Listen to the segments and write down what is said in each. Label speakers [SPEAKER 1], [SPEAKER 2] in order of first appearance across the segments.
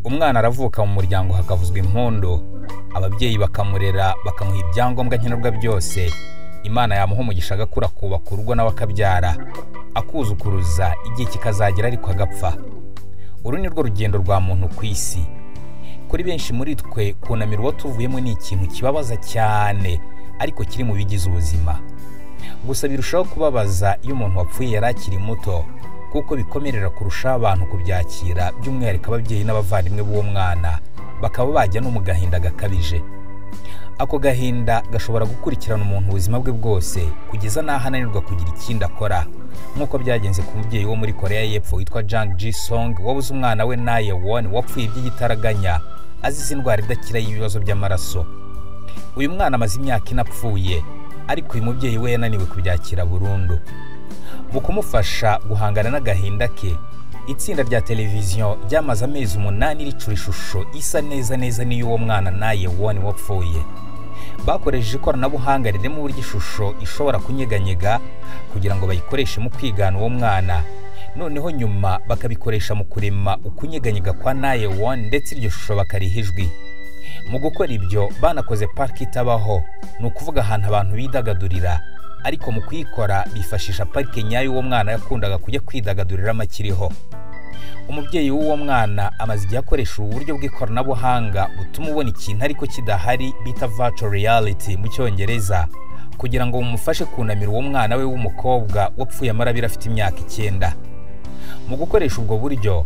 [SPEAKER 1] Umwana aravuka mu muryango hakavuzwa impundu, ababyeyi bakamurera bakamuha ibyangombwa nkenerwa byose. Imana yamuha umugisha agakura kubaka urugo nawe akabyara, akuzukuruza, igihe kikazagera ariko agapfa. Uru ni rwo rugendo rwa muntu ku isi. Kuri benshi muri twe kunamira uwo tuvuyemo ni ikintu kibabaza cyane, ariko kiri mu bigize ubuzima. Gusa birushaho kubabaza iyo umuntu wapfuye yari akiri muto, kuko bikomerera kurusha abantu kubyakira, by'umwihariko ababyeyi n'abavandimwe b'uwo mwana, bakaba bajya no mu gahinda gakabije. Ako gahinda gashobora gukurikirana umuntu ubuzima bwe bwose kugeza n'aho ananirwa kugira ikindi akora, nk'uko byagenze ku mubyeyi wo muri Korea y'Epfo witwa Jang Ji-sung wabuze umwana we Nae-won wapfuye iby'igitaraganya azize indwara idakira y'ibibazo by'amaraso. Uyu mwana amaze imyaka ine apfuye, ariko uyu mubyeyi we yananiwe kubyakira burundu. Mu kumufasha guhangana n'agahinda ke, itsinda rya televiziyo ryamaze amezi 8 ricura ishusho isa neza neza n'iy'uwo mwana Nae-won wapfuye. Bakoresheje ikoranabuhanga ririmo uburyo ishusho ishobora kunyeganyega kugira ngo bayikoreshe mu kwigana uwo mwana, noneho nyuma bakabikoresha mu kurema ukunyeganyega kwa Nae-won, ndetse iryo shusho bakariha ijwi. Mu gukora ibyo banakoze pariki itabaho, ni ukuvuga ahantu abantu bidagadurira, ariko mu kuyikora bifashisha parike nyayo uwo mwana yakundaga kujya kwidagaduriramo akiriho. Umubyeyi w'uwo mwana amaze igihe akoresha ubu buryo bw'ikoranabuhanga butuma ubona ikintu ariko kidahari, bita virtual reality mu Cyongereza, kugira ngo bumufashe kunamira uwo mwana we w'umukobwa wapfuye amarabira afite imyaka 9. Mu gukoresha ubwo buryo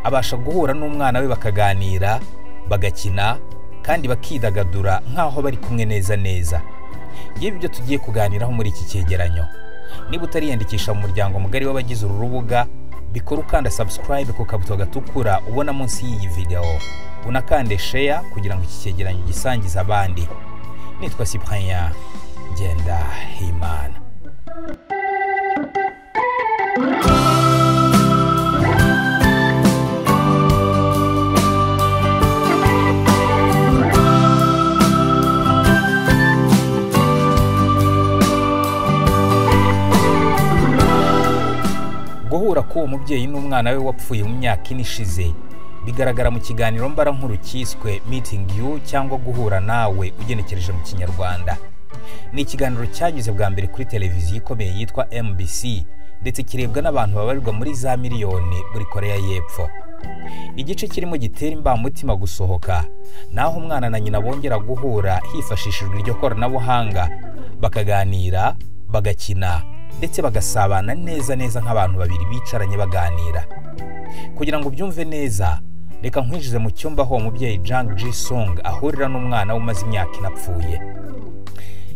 [SPEAKER 1] abasha guhura n'umwana we bakaganira, bagakina kandi bakidagadura nk'aho bari kumwe neza neza. Ngibi ibyo tugiye kuganiraho muri iki cyegeranyo. Niba utariyandikisha mu muryango mugari w'abagize uru rubuga, bikora ukanda subscribe ku kabuto gatukura ubona munsi y'iyi video, unakande share kugira ngo iki cyegeranyo gisangize abandi. Nitwa Cyprien Ngendahimana. Guhura k'uwo mubyeyi n'umwana we wapfuye mu myaka ine ishize bigaragara mu kiganiro mbarankuru cyiswe Meeting You cyangwa guhura nawe ugenekereje mu Kinyarwanda. Ni ikiganiro cyanyuze bwa mbere kuri televiziyo ikomeye yitwa MBC, ndetse kirebwa n'abantu babarirwa muri za miliyoni muri Korea y'Epfo. Igice kirimo gitera imbamutima gusohoka naho umwana na nyina bongera guhura hifashishijwe iryo koranabuhanga, bakaganira, bagakina ndetse bagasabana neza neza nk'abantu babiri bicaranye baganira. Kugira ngo ubyumve neza, reka nkwinjize mu cyumba aho umubyeyi Jang Ji-sung ahurira n'umwana we umaze imyaka ine apfuye.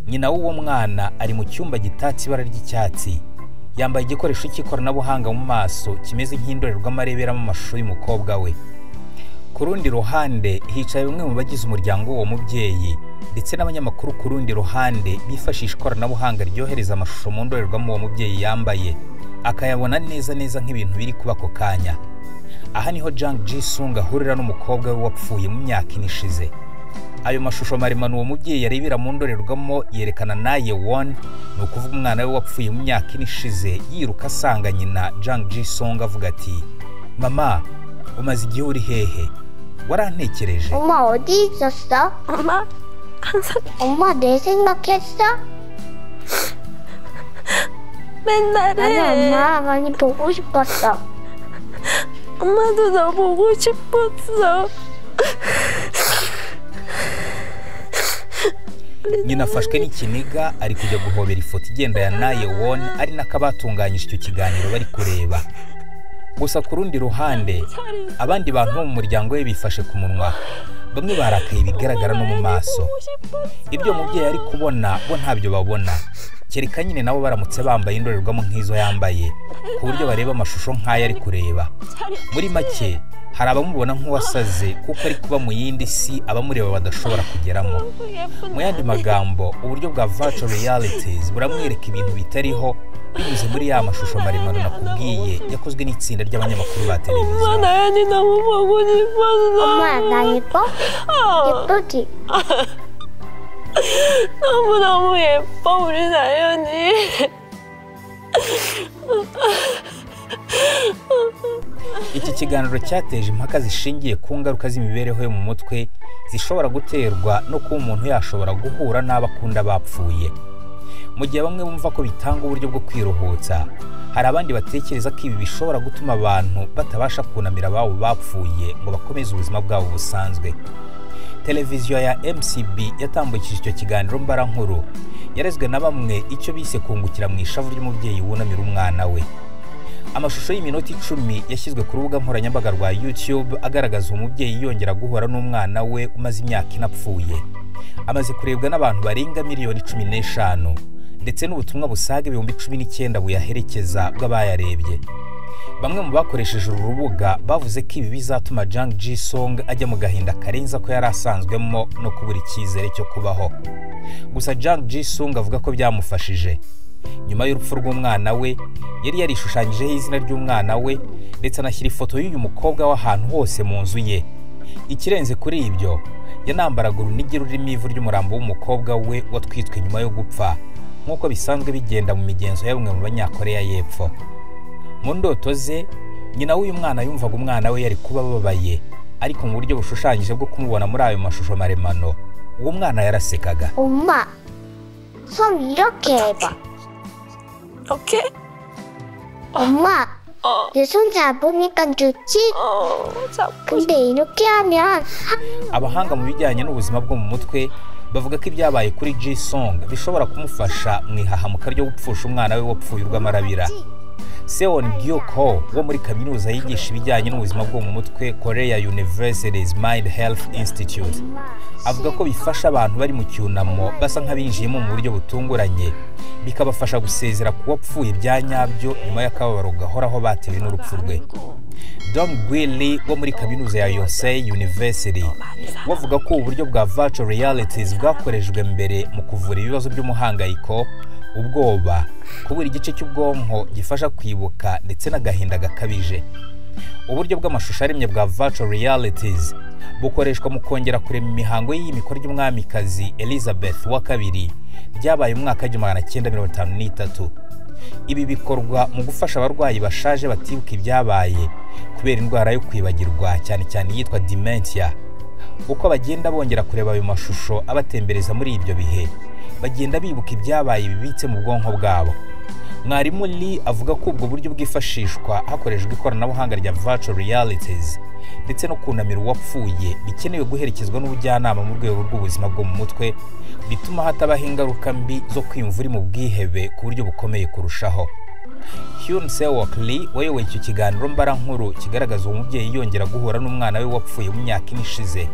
[SPEAKER 1] Nyina w'uwo mwana ari mu cyumba gitatse ibara ry'icyatsi, yambaye igikoresho cy'ikoranabuhanga mu maso kimeze nk'indorerwamo areberamo amashusho y'umukobwa we. Ku rundi ruhande hicaye bamwe mu bagize umuryango w'uwo mubyeyi ndetse n'abanyamakuru ku rundi ruhande bifashisha ikoranabuhanga ryohereza amashusho mu ndorerwamo uwo mubyeyi yambaye, akayabona neza neza nk'ibintu biri kuba ako kanya. Aha niho Jang Ji-sung ahurira n'umukobwa we wapfuye mu myaka ine ishize. Ayo mashusho maremano uwo mubyeyi yarebera mu ndorerwamo yerekana Nae-won, ni ukuvuga umwana we wapfuye mu myaka ine ishize, yiruka asanga nyina Jang Ji-sung avuga ati: "Mama, umaze igihe uri hehe? Warantekereje?"
[SPEAKER 2] 엄마 어디 있었어?
[SPEAKER 3] 엄마 항상
[SPEAKER 2] 엄마 내 생각했어?
[SPEAKER 3] 맨날
[SPEAKER 2] 나는
[SPEAKER 3] 해.
[SPEAKER 2] 엄마 많이 보고 싶었어.
[SPEAKER 3] 엄마도 너 보고 싶었어.
[SPEAKER 1] Nyina afashwe n'ikiniga ari kujya guhobera ifoto igenda ya Nae-won, ari nako abatunganyije icyo kiganiro bari kureba. Gusa ku rundi ruhande abandi bantu bo mu muryango we bifashe ku munwa, bamwe barakaye bigaragara no mu maso. Ibyo umubyeyi ari kubona bo ntabyo babona, kereka nyine nabo baramutse bambaye indorerwamo nk'izo yambaye, ku buryo bareba amashusho nk'ayo ari kureba. Muri make hari abamubona nk'uwasaze kuko ari kuba mu yindi si abamureba badashobora kugeramo. Mu yandi magambo, uburyo bwa virtual realities buramwereka ibintu bitariho binyuze muri ya mashusho maremano nakubwiye yakozwe n'itsinda ry'abanyamakuru ba televiziyo.
[SPEAKER 3] 엄마 나연이 너무 보고 싶었어.
[SPEAKER 2] 엄마 나 예뻐? 예쁘지?
[SPEAKER 3] 너무너무 예뻐 우리 나연이.
[SPEAKER 1] Iki kiganiro cyateje impaka zishingiye ku ngaruka z'imibereho yo mu mutwe zishobora guterwa no kuba umuntu yashobora guhura n'abakunda bapfuye. Mu gihe bamwe bumva ko bitanga uburyo bwo kwiruhutsa, hari abandi batekereza ko ibi bishobora gutuma abantu batabasha kunamira ababo bapfuye ngo bakomeze ubuzima bwabo busanzwe. Televiziyo ya MCB yatambukije icyo kiganiro mbarankuru yarezwe na bamwe icyo bise kungukira mu ishavu ry'umubyeyi wunamira umwana we. Amashusho y'iminota 10 yashyizwe ku rubuga nkoranyambaga rwa YouTube agaragaza umubyeyi yongera guhura n'umwana we umaze imyaka inapfuye. Amaze kurebwa n'abantu barenga miliyoni 15 ndetse n'ubutumwa busaga 19,000 buyaherekeza bw'abayarebye. Bamwe mu bakoresheje uru rubuga bavuze ko ibi bizatuma Jang Ji-sung ajya mu gahinda karenze ko yari asanzwemo no kubura icyizere cyo kubaho. Gusa Jang Ji-sung avuga ko byamufashije. Nyuma y'urupfu rw'umwana we, yari yarishushanyijeho izina ry'umwana we ndetse anashyira ifoto y'uyu mukobwa w'ahantu hose mu nzu ye. Ikirenze kuri ibyo, yanambaraga urunigi rurimo ivu ry'umurambo w'umukobwa we watwitswe nyuma yo gupfa, nk'uko bisanzwe bigenda mu migenzo ya bamwe mu Banyakoreya y'Epfo. Mu ndoto ze, nyina w'uyu mwana yumvaga umwana we yari kuba ababaye, ariko mu buryo bushushanyije bwo kumubona muri ayo mashusho maremano, uwo mwana yarasekaga.
[SPEAKER 2] 엄마, 손 이렇게 해봐.
[SPEAKER 3] 이렇게?
[SPEAKER 2] 엄마, 내 손 잡으니까 좋지? 근데 이렇게 하면
[SPEAKER 1] Abahanga mu bijyanye n'ubuzima bwo mu mutwe bavuga ko ibyabaye kuri Ji-sung bishobora kumufasha mu ihahamuka ryo gupfusha umwana we wapfuye urw'amarabira. Seon Gyuk-ho wo muri kaminuza yigisha ibijyanye n'ubuzima bwo mu mutwe Korea University's Mind Health Institute avuga ko bifasha abantu bari mu cyunamo basa nk'abinjiyemo mu buryo butunguranye, bikabafasha gusezera ku wapfuye bya nyabyo nyuma y'akababaro gahoraho batewe n'urupfu rwe. Dong Gwi-lee wo muri kaminuza ya Yonsei University bavuga ko uburyo bwa virtual realities bwakoreshejwe mbere mu kuvura ibibazo by'umuhangayiko, ubwoba, kubura igice cy'ubwonko gifasha kwibuka ndetse n'agahinda gakabije. Uburyo bw'amashusho aremye bwa virtual realities bukoreshwa mu kongera kurema imihango y'iyimikwa ry'umwamikazi Elizabeth wa kabiri ryabaye mu mwaka 1953. Ibi bikorwa mu gufasha abarwayi bashaje batibuka ibyabaye kubera indwara yo kwibagirwa cyane cyane yitwa dementia. Uko bagenda bongera kureba ayo mashusho abatembereza muri ibyo bihe, bagenda bibuka ibyabaye bibitse mu bwonko bwabo. Mwarimu Lee avuga ko ubwo buryo bwifashishwa hakoreshejwe ikoranabuhanga rya virtual realities ndetse no kunamira uwapfuye bikenewe guherekezwa n'ubujyanama mu rwego rw'ubuzima bwo mu mutwe, bituma hatabaho ingaruka mbi zo kwiyumva uri mu bwihebe ku buryo bukomeye kurushaho. Hyun Sewok Lee wayoboye icyo kiganiro mbarankuru kigaragaza uwo mubyeyi yongera guhura n'umwana we wapfuye mu myaka ine ishize.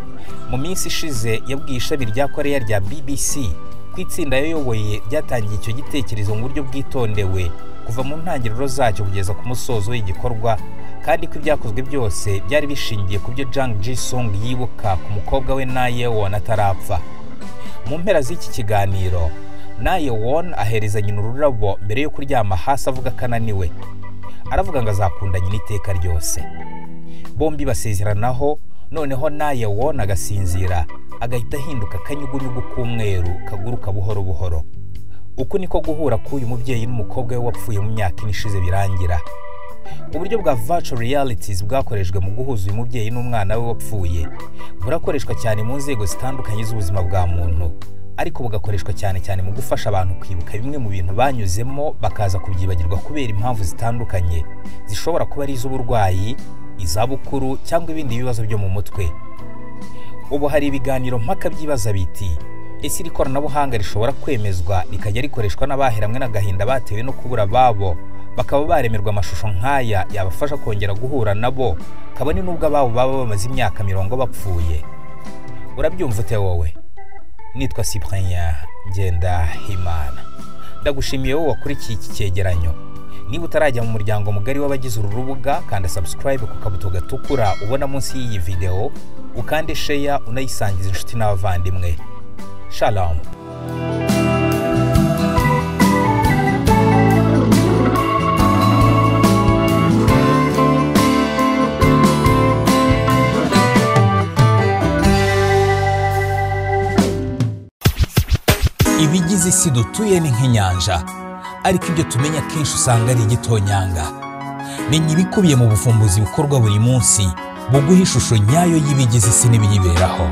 [SPEAKER 1] Mu minsi ishize yabwiye ishami rya Korea rya BBC ko itsinda yayoboye ryatangiye icyo gitekerezo mu buryo bwitondewe kuva mu ntangiriro zacyo kugeza ku musozo w'igikorwa, kandi ko ibyakozwe byose byari bishingiye ku byo Jang Ji-sung yibuka ku mukobwa we Na Ye-won atarapfa. Mu mpera z'iki kiganiro, Na Ye-won ahereza nyina ururabo mbere yo kuryama hasi avuga ko ananiwe. Aravuga ngo azakunda nyina iteka ryose. Bombi basezeranaho, noneho Na Ye-won agasinzira, agahita ahinduka akanyugunyugu k'umweru kaguruka buhoro buhoro. Uku niko guhura k'uyu mubyeyi n'umukobwa we wapfuye mu myaka ine ishize birangira. Uburyo bwa virtual realities bwakoreshejwe mu guhuza uyu mubyeyi n'umwana we wapfuye burakoreshwa cyane mu nzego zitandukanye z'ubuzima bwa muntu, ariko bugakoreshwa cyane cyane mu gufasha abantu kwibuka bimwe mu bintu banyuzemo bakaza kubyibagirwa kubera impamvu zitandukanye zishobora kuba ari iz'uburwayi, izabukuru cyangwa ibindi bibazo byo mu mutwe. Ubu hari ibiganiro mpaka byibaza biti: ese iri koranabuhanga rishobora kwemezwa rikajya rikoreshwa n'abaheramwe n'agahinda batewe no kubura ababo, bakaba baremerwa amashusho nk'aya yabafasha kongera guhura nabo, kabone n'ubwo ababo baba bamaze imyaka 40 bapfuye? Urabyumva ute wowe? Nitwa Cyprien Ngendahimana. Ndagushimiye wowe wakurikiye iki cyegeranyo. Niba utarajya mu muryango mugari w'abagize uru rubuga, kanda subscribe ku kabuto gatukura ubona munsi y'iyi video, ukande share unayisangiza inshuti n'abavandimwe. Shalom. Ibigize isi dutuye ni nk'inyanja, ariko ibyo tumenya kenshi usanga ari igitonyanga. Menya ibikubiye mu buvumbuzi bukorwa buri munsi buguha ishusho nyayo y'ibigize isi n'ibiyiberaho.